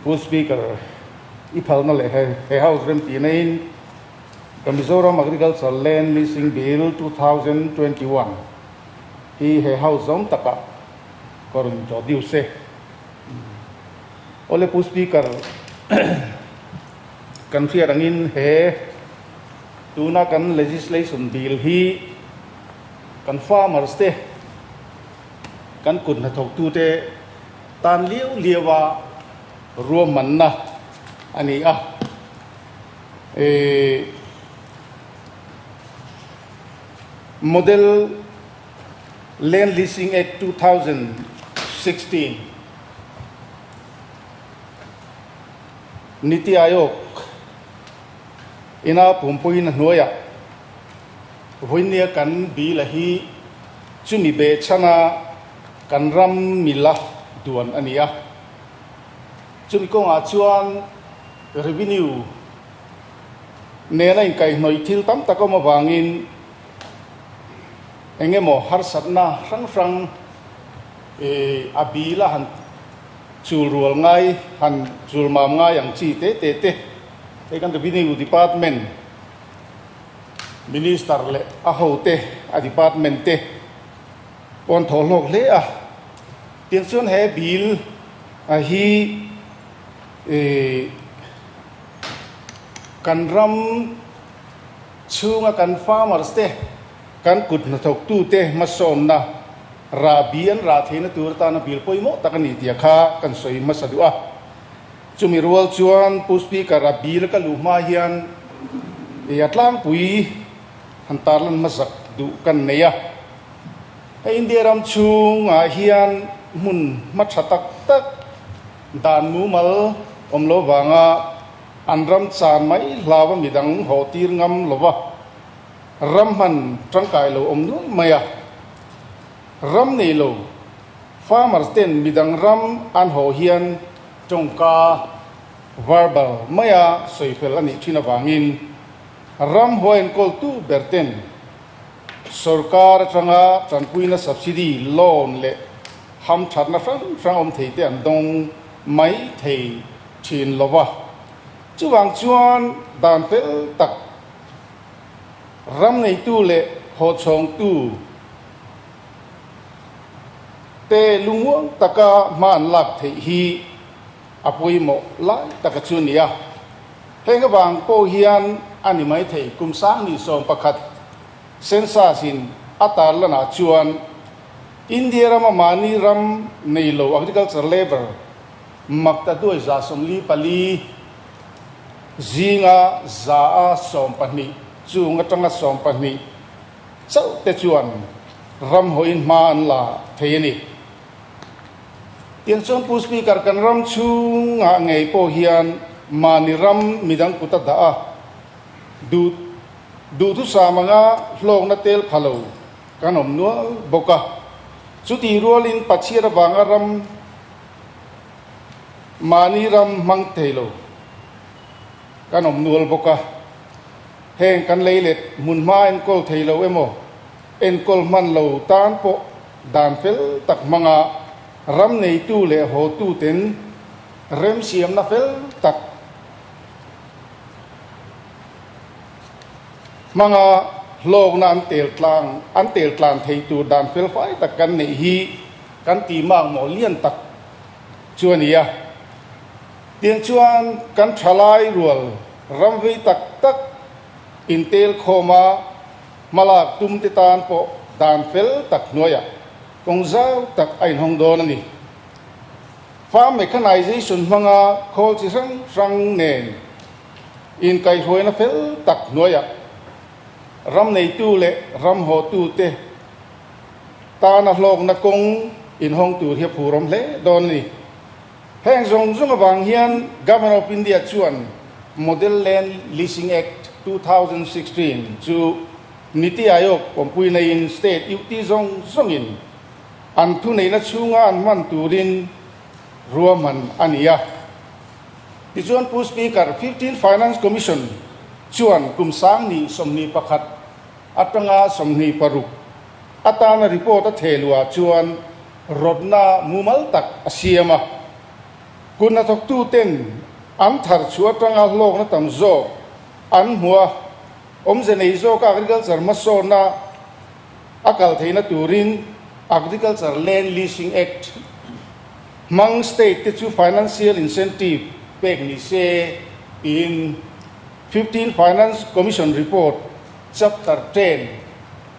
Pu Speaker, i phalna leh he House remtih naiin The Mizoram Agriculture Land Leasing Bill 2021 hi he House zawng takah ka rawn introduce e. Awle Pu Speaker, kan hriat angin he tuna kan legislation bill hi kan farmers te, kan kut hnathawktute tan liau liau a ruahmanna a ni a. Model Land Leasing Act 2016 Niti Aayog ina pumpuiin a hnuaiah vawinia kan bill a hi chumi behchhana kan ram mila duan a ni a. Chumi kawngah chuan revenue nena inkaihhnawih thil tam tak awm avangin eng emaw harsatna hrang hrang a bil a han chul rual ngai, han chul mam ngai ang chi te te te hei kan revenue department minister leh a hote a department te pawh an thawh hlawk hle a. Tiang chuan he bill hi kan ram chhunga kan farmers te, kan kut hnathawktute hmasawnna rahbi an rah theihna tur atana bill pawimawh tak a ni tih kha kan sawi hmasa duh a. Chumi rual chuan Pu Speaker a bill ka luh hma hian a tlangpui han tarlan hmasak duh kan nei a. Hei India ram chhungah hian hmun hma tha tak tak dan mumal awm lo vanga an ram chan mai hlau a midang haw tir ngam lova ram hman tangkai lo awm nual mai a. Ram nei lo farmers ten midang ram an haw hian tawngka verbal maia sawi fel a nih thin avangin ram haw enkawltu ber ten Sorkar atanga tanpuina subsidy, loan leh hamthatna hrang hrang awm thei te an dawng mai thei thin lo va. Chuvang chuan dan fel tak ram neitu leh hawhchhawngtu te lunguang taka hma an lak theih hi a pawimawh lai taka chu a ni a. Heng avang pawh hian a ni mai thei kum sang ni 11 census in a tarlanah chuan India rama mahni ram nei lo agriculture labour makta duai 44 zinga 120 chung atanga 12 chauh te chuan ram hawiin hma an la thei a ni. Tiang chuan Pu Speaker kan ram chhungah ngei pawh hian mahni ram midang kut a dah a, duh duhthusam anga hlawkna tel pha lo kan awm nual bawk a. Chutih rualin Pathian avanga ram mahni ram hmang thei lo kan awm nual bawk a. Heng kan lei let hmunhma enkawl thei lo emaw enkawl hman lo tan pawh Dan fel tak hmanga ram neitu leh hawtuten remsiamna fel tak hmanga hlawkna an tel tlang an tel tlan thei tur dan fel fai tak kan neih hi kan tih makmawh lian tak chu a ni a. Tiang chuan kan thalai rual ram vei tak tak intel khawma Hmalak tum te tan pawh dan fel tak hnuaiah kawng zau tak a inhawng dawn a ni. Farm mechanization hmanga khawl chi hrang hrang nen inkaihhruaina fel tak hnuaiah ram neitu leh ram hawtu te tana hlawkna kawng inhawng tur hi a phurawm hle dawn a ni. Heng zawng zawng avang hian Governor of India chuan Model Land Leasing Act 2016 chu Niti Aayog pawmpui neiin state UT zawng zawngin an thuneihna chhunga an hman turin ruahman a ni a. Tichuan Pu Speaker, 15 Finance Commission chuan kum 2021 atanga 26 atana report a thehluah chuan Rawtna mumal tak a siam a. Kut hnathawktuten an thar chhuah atanga hlawkna tam zawk an hmu a, awmze nei zawka agriculture hmasawnna a kal theihna turin Agriculture Land Leasing Act hmang state te chu financial incentive pek ni se tiin 15 Finance Commission Report Chapter 10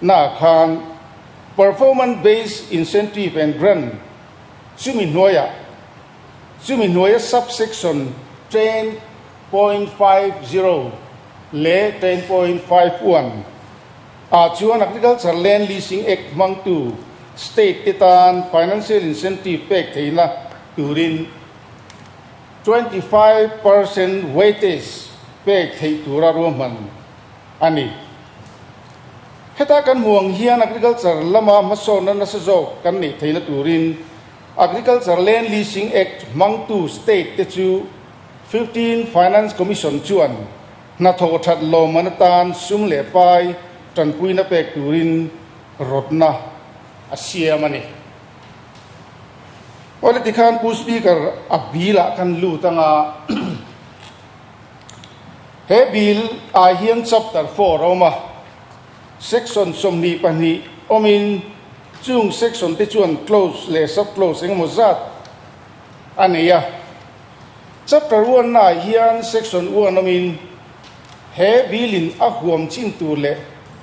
naah khan Performance Based Incentive and Grant chumi hnuaiah chumi hnuaia sub-section 10.50 leh 10.51 ah chuan Agriculture Land Leasing Act hmangtu state te tan financial incentive pek theihna turin 25% weightage pek theih tura ruahman a ni. Heta kan hmuh ang hian Agriculture lama hmasawnna nasa zawk kan neih theihna turin Agriculture Land Leasing Act hmangtu state te chu 15 Finance Commission chuan hnathawh that lawmman atan sum leh pai tanpuina pek turin rawtna a siam a ni. Awle tikhan Pu Speaker a bill ah kan lut anga he bill ah hian chapter 4 a awm a, section 22 awmin chung section te chuan clause leh sub clause engemaw zat a nei a. Chapter 1 ah hian section 1 awmin he bill in a huam chin tur leh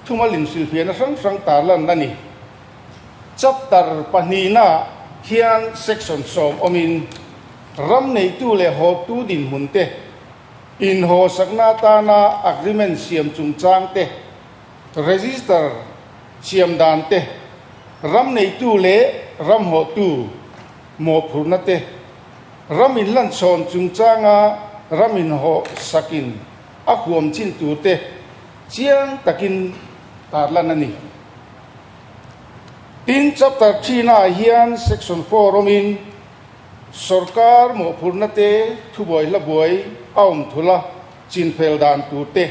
thumal inhrilhfiahna hrang hrang tarlan a ni. Chapter pahnihna hian section 10 awmin ram neitu leh hawtu dinhmun te, inhawsakna atana agreement siam chungchang te, register siam dan te, ram neitu leh ram hawhtu mawhphurhna te, ram inhlanchhawn chungchanga ram inhawhsakin a huam chin tur te chiang takin tarlan a ni. Tin, chapter 3 ah hian section 4 awmin Sorkar mawhphurhna te thubuai hla buai a awm thul a, chinfel dan tur te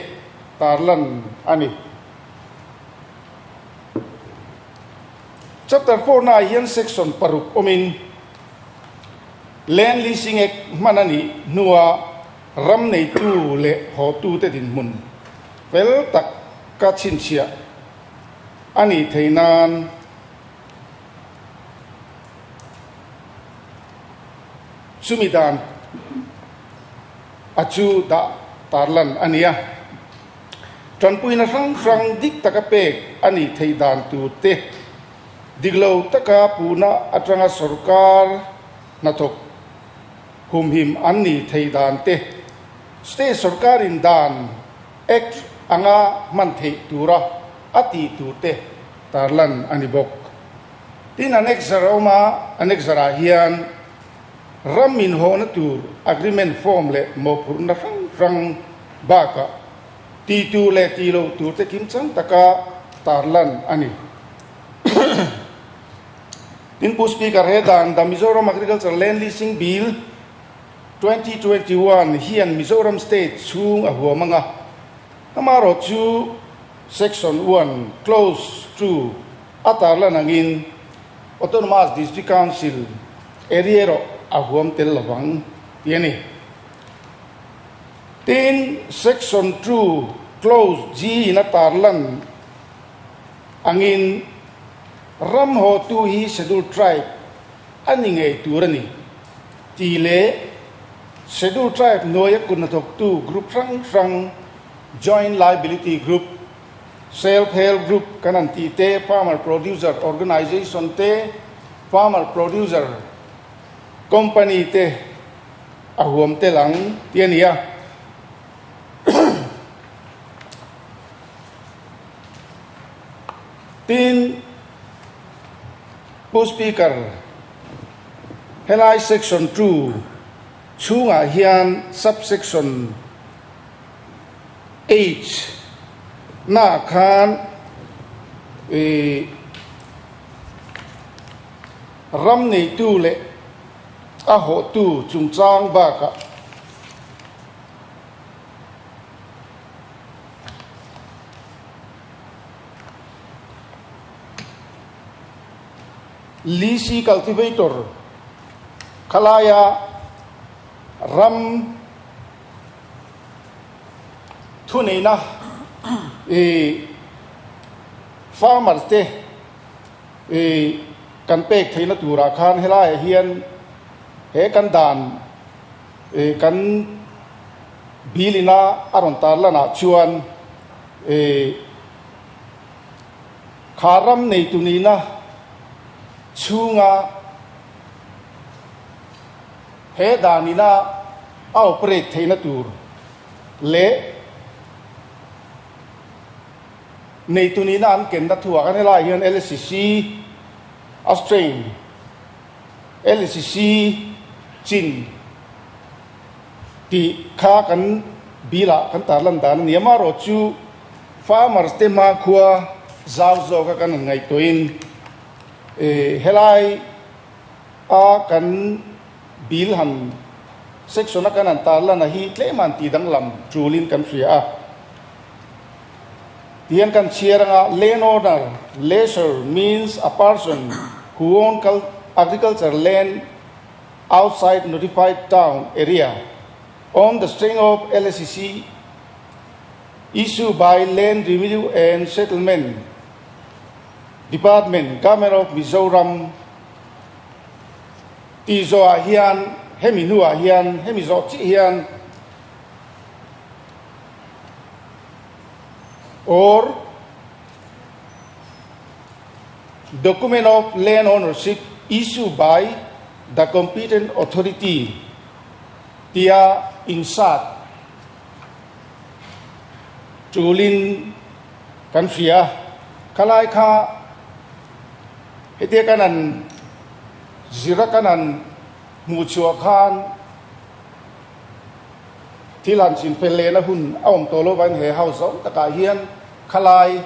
tarlan a ni. Chapter 4 naah hian section paruk awmin Land Leasing Act hman a nih hnua ram neitu leh hawtute dinhmun fel tak ka chhinchhiah a nih theih nan Chumi dan a chu dah tarlan a ni a, tanpuina hrang hrang dik taka pek a nih theih dan tur te, dik lo taka puhna atanga sorkar hnathawk humhim an nih theih dan te, state sorkarin dan Act anga hman theih tura a tih tur te tarlan a ni bawk. Tin, Annexure a awm a, Annexure ah hian ram inhawhna tur agreement form leh mawhphurhna hrang hrang bakah tih tur leh tih loh tur te kimchang taka tarlan a ni. Tin, Pu Speaker, he dan The Mizoram Agriculture Land Leasing Bill, 2021 hian Mizoram State chhung a huam anga, amaherawh chu Section 1 Clause 2 a tarlan angin Autonomous District Council area erawh a huam tel lovang tih a ni. Tin, Section 2 Clause G in a tarlan angin ram hawtu hi Scheduled Tribe a ni ngei tur a ni. Tih leh Scheduled Tribe hnuaia kut hnathawktu group hrang hrang, Joint Liability Group, Self Help Group kan han tih te, Farmer Producer Organization te, Farmer Producer Company te a huam tel ang tih a ni a. Tin, Pu Speaker, Helai section 2 chhungah hian sub-section H naah khan ih ram neitu leh a hawhtu chungchang bakah Leasee cultivator khalaia. ram thuneihna ih farmer te ih kan pek theihna turah khan helaiah hian he kan dan ih kan bill ina a rawn tarlanah chuan ih kha ram neitu nihna chhunga he dan ina a operate theihna tur leh neitu nihna an kenna thuah kan helaiah hian LCC a strain LCC chin tih kha kan bill ah kan tarlan dan a ni. Amaherawhchu farmers te hmakhua zau zawka kan han ngaihtuahin helai a kan bill han section a kan han tarlan a hi tlem han tih danglam tulin kan hria a. Tihian kan chhiar anga land owner, lessor, means a person who own agriculture land outside notified town area on the strength of LSCC issue by Land Revenue and Settlement Department, Government of Mizoram tih zawhah hian hemi hnuah hian hemi zawh chiah hian or document of land ownership issue by the competent authority tia insat tulin kan hria khalai kha hetia kan an zira kan an hmuh chhuah khan thil han chin fel lehna hun a awm tawh lovin he house zawng takah hian khalai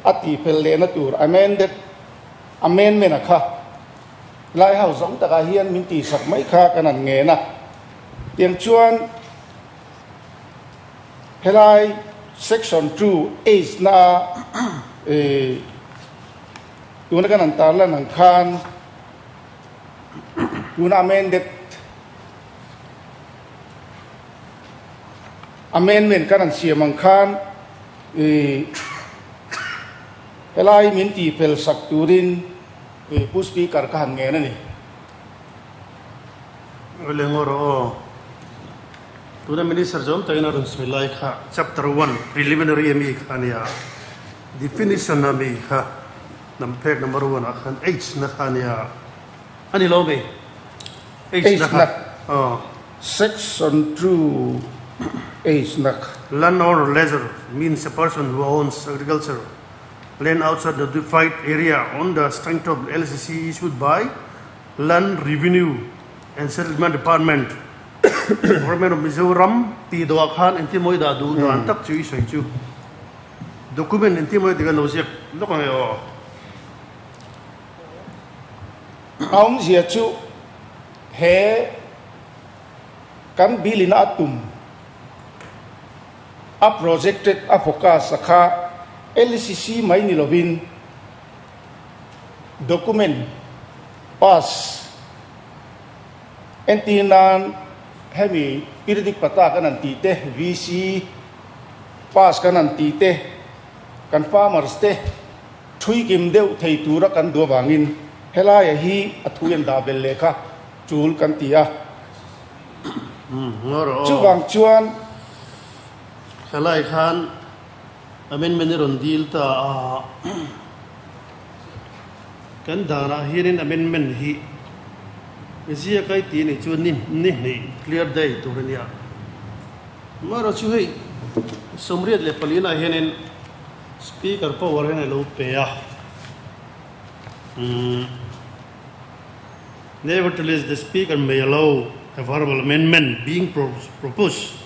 a tih fel lehna tur amended amendment a kha lai house zawng takah hian min tihsak mai kha kan han ngen a. Tiang chuan helai section 2 H na tuna kan han tarlan ang khan tuna amended amendment kan han siam ang khan helai min tihfel sak turin Pu Speaker ka han ngen a ni. Awle ngaw rawh aw. Tuna Minister zawm takin a rawn sawi lai kha Chapter one Preliminary a mi kha a nia. Definition a mi kha hnam phek number one ah khan H na kha a nia. A ni lo mi? H na kha. Aw. Section 2 H na kha. Land or lessor means a person who owns agriculture land outside the notified area on the strength of LCC issued by Land Revenue and Settlement Department, Government of Mizoram tih dawhah khan engtin maw i dah duh dan tak chu i sawi chu. Document engtin maw i ti kan lo ziak lawk ang e aw. A awmzia chu he kan bill in a tum a projected a focus a kha LCC mai ni lovin Document pass entir nan hemi periodic pata kan han tih te, VC pass kan han tih te, kan farmers te thui kim deuh thei tura kan duh avangin helaia hi a thu en dah bel leh kha tul kan ti a. Chuvang chuan. Helai khan Amendment i rawn dil ta a, kan danah hianin amendment hi ziak ai tih anih chuan ni ni hnih clear day tur a nia. Amaherawhchu chu hei 84 ah hianin Speaker power hian a lo pe a, umm Nevertheless the Speaker may allow a verbal amendment being proposed.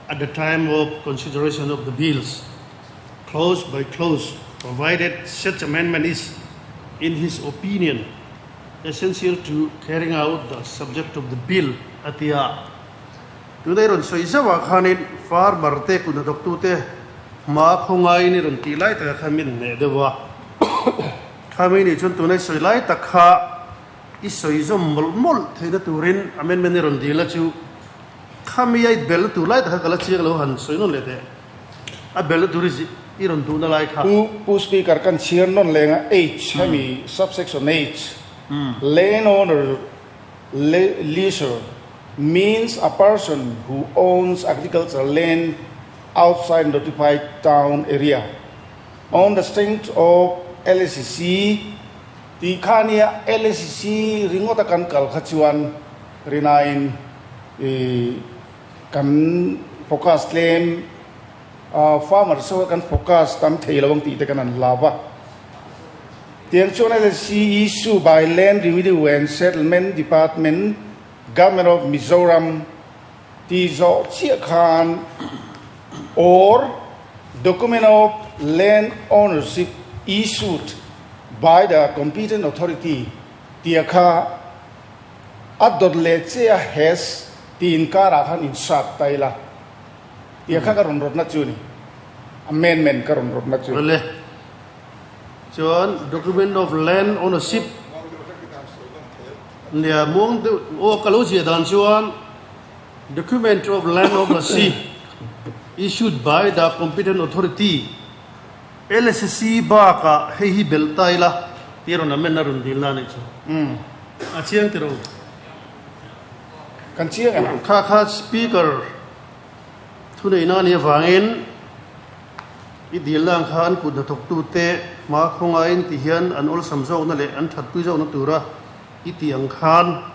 At the time of consideration of the bills, clause by clause, provided such amendment is, in his opinion, essential to carrying out the subject of the bill, a ti a. Tuna i rawn sawi zauh ah khanin farmer te kut hnathawktu te hma khawngaiin i rawn tih lai takah khan min hneh deuh a. Khami nih chuan tuna i sawi lai tak kha. I sawi zawm mawlh mawlh theihna turin amendment i rawn dil a chu khami a i belna tur lai tak kha ka la chiang lo han sawi nawn leh teh. A belna tur i i rawn duhna lai kha. Pu Pu Speaker kan chhiar nawn leng a H hemi subsection H Land owner leaser means a person who owns agricultural land outside notified town area on the strength of LSC Tih kha nia LSC ringawta kan kal kha chuan rinain i kan focus tlem a, farmer so kan focus tam thei lo ang tih te kan han hlau a. Tiang chuan LSC issue by Land Revenue and Settlement Department, Government of Mizoram tih zawh chiah khan or document of land ownership issued by the competent authority tia kha a dawt leh che a has tih inkarah khan insert ta ila tia kha ka rawn rawtna chu a ni, amendment ka rawn rawtna chu. Awle. Chuan document of land ownership nia muang deuh aw ka lo ziah dan chuan document of land ownership issued by the competent authority LSC bakah hei hi belh ta ila tih rawn amend a rawn dil na a nih chu a chiang tiro. Kan chiang em? Kha kha speaker thuneihna a nih avangin I dil ang khan kut hnathawktute hma khawngaiin ti hian an awlsam zawkna leh an thatpui zawkna tura i tih ang khan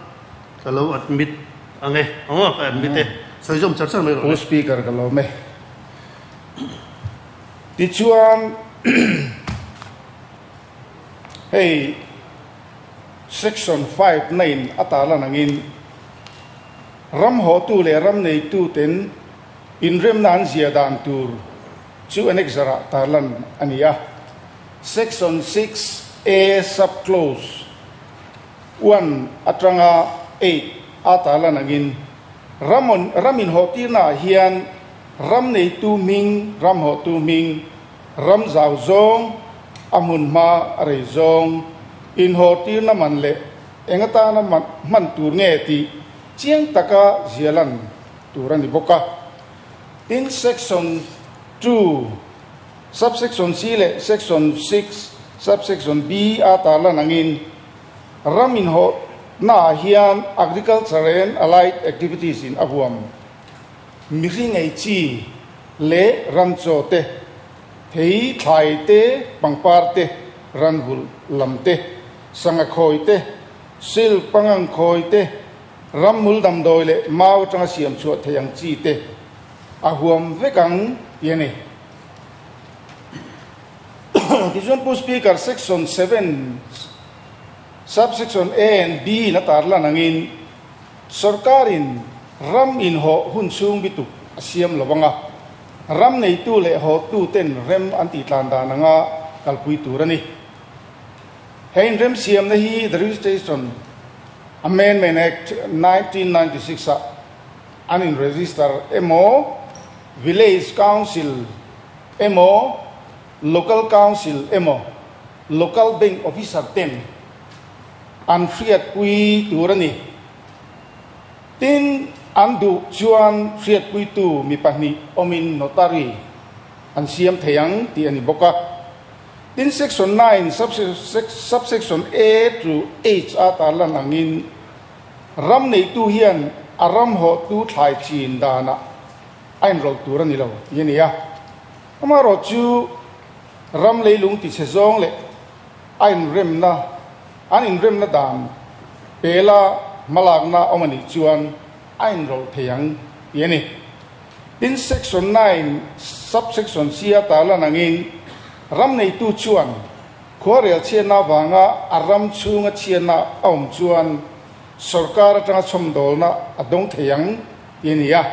ka lo admit ang e. Aw, ka admit e. Sawi zawm char char mai rawh le. Pu Speaker ka lawm e. Tichuan hei Section 5 9 a tarlan angin ram hawhtu leh ram neituten Inremna an zia dan tur chu Annexure-ah tarlan a ni a. Section 6 A sub-clause 1 atanga 8 a tarlan angin ram ram inhawhtirnaah hian ram neitu hming, ram hawhtu hming, ram zau zawng, a hmun hma a rei zawng, inhawhtirna man leh eng atana hman tur nge tih chiang taka zialan tur a ni bawk a. Tin, Section 2, Subsection C leh Section 6, Subsection B a tarlan angin ram inhawhnaah hian Agriculture and Allied Activities in a huam mihring ei chi leh ran chaw te, thei thlai te, pangpar te, ran vulh lam te, sangha khawi te, silk pangang khawi te, Rammul damdawi leh mau atanga siam chhuah thei ang chi te a huam vek ang tih a ni. Tichuan Pu Speaker, Section 7, Sub-section A and B in a tarlan angin sorkarin ram inhawh hun chhung bituk a siam lo ang a, ram neitu leh hawtu ten rem an tih tlan dan anga kalpui tur a ni. He inremsiamna hi The Registration Amendment Act 1996 ah an in register emaw, Village Council emaw, Local Council emaw, Local Bank Officer ten an hriatpui tur a ni. Tin, an duh chuan hriatpuitu mi pahnih awmin notary an siam thei ang tih a ni bawk a. Tin, Section 9, Subsection A to H a tarlan angin ram neitu hian a ram hawhtu thlai chin danah a inrawlh tur a ni lo tih a ni a. Amaherawhchu, ram leilung tichhe zawng leh a inremna, an inremna dan pela hmalakna awm a nih chuan a inrawlh thei ang tih a ni. Tin, Section 9, Subsection C a tarlan angin ram neitu chuan khuarel chhiatna avanga a ram chhunga chhiatna a awm chuan sorkar atanga chhawmdawlna a dawng thei ang tih a ni a.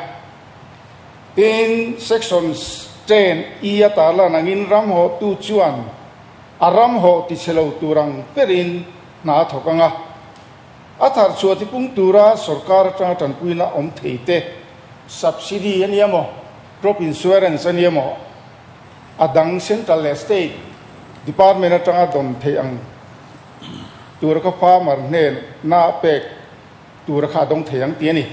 Tin, Section 10 E a tarlan angin ram hawhtu chuan a ram hawh tichhe lo tur ang perin hna a thawk ang a. A thar chhuah tipung tura sorkar atanga tanpuina awm thei te, subsidy a nia maw, crop insurance a nia maw, a dang central leh state department atanga dawn theih ang tura kha farmer hnen na pek tura kha a dawng thei ang tih a ni.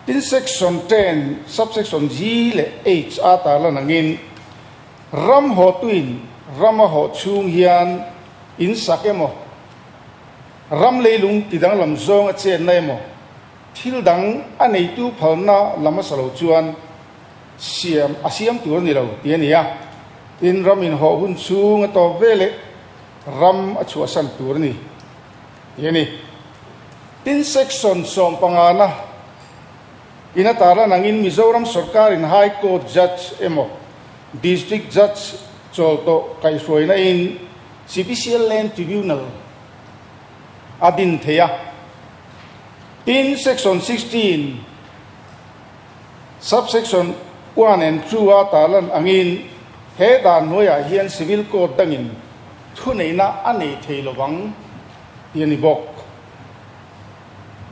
Tin, Section 10, Subsection G leh H a tarlan angin ram hawhtuin ram a hawh chhung hian in sak emaw, ram leilung ti danglam zawng a chenna emaw, thil dang a neitu phalna lam a sa lo chuan siam a siam tur a ni lo tih a ni a. Tin, ram inhawh hun chhung a tawp veleh ram a chhuahsan tur a ni tih a ni. Tin, Section sawmpangana in a tarlan angin Mizoram sorkarin High Court Judge emaw District Judge chawl tawh kaihhruaina in Civicial Land Tribunal a din thei a. Tin, Section 16, Subsection 1 and 2 a tarlan angin he dan hnuaiah hian Civil Court dangin thuneihna a nei thei lovang tih a ni bawk.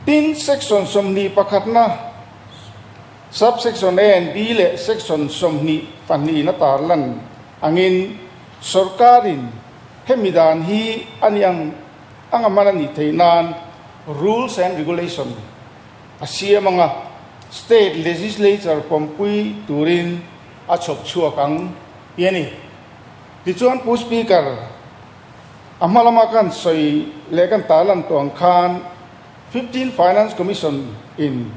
Tin, Section 21na, Subsection A and B leh Section 22 na tarlan angin sorkarin hemi dan hi a nih ang anga hman a nih theih nan Rules and Regulation a siam anga State Legislature pawmpui turin a chhawp chhuak ang tih a ni. Tichuan Pu Speaker, a hma lama kan sawi leh kan tarlan tawh ang khan 15 Finance Commission in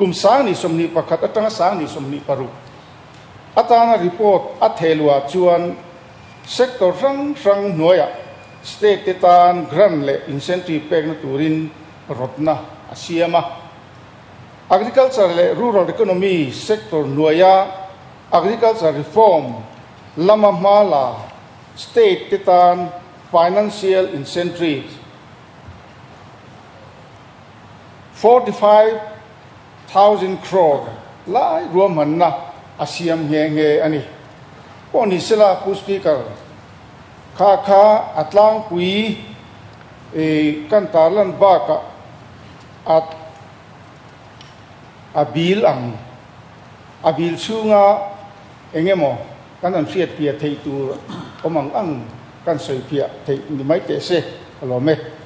kum 2021 atanga 2026 atana report a thehluah chuan sector hrang hrang hnuaiah state te tan grant leh incentive pekna turin rawtna a siam a. Agriculture leh Rural Economy sector hnuaia Agriculture Reform lama hma la state te tan financial incentive 45,000 crore lai ruahmanna a siam nghe nghe a ni. Pawh ni sela Pu Speaker, kha kha a tlangpui kan tarlan bakah a a bil ang, a bil chhunga eng emaw kan han hriatpiah theih tur awm ang ang kan sawipiah theih ni mai teh se ka lawm e.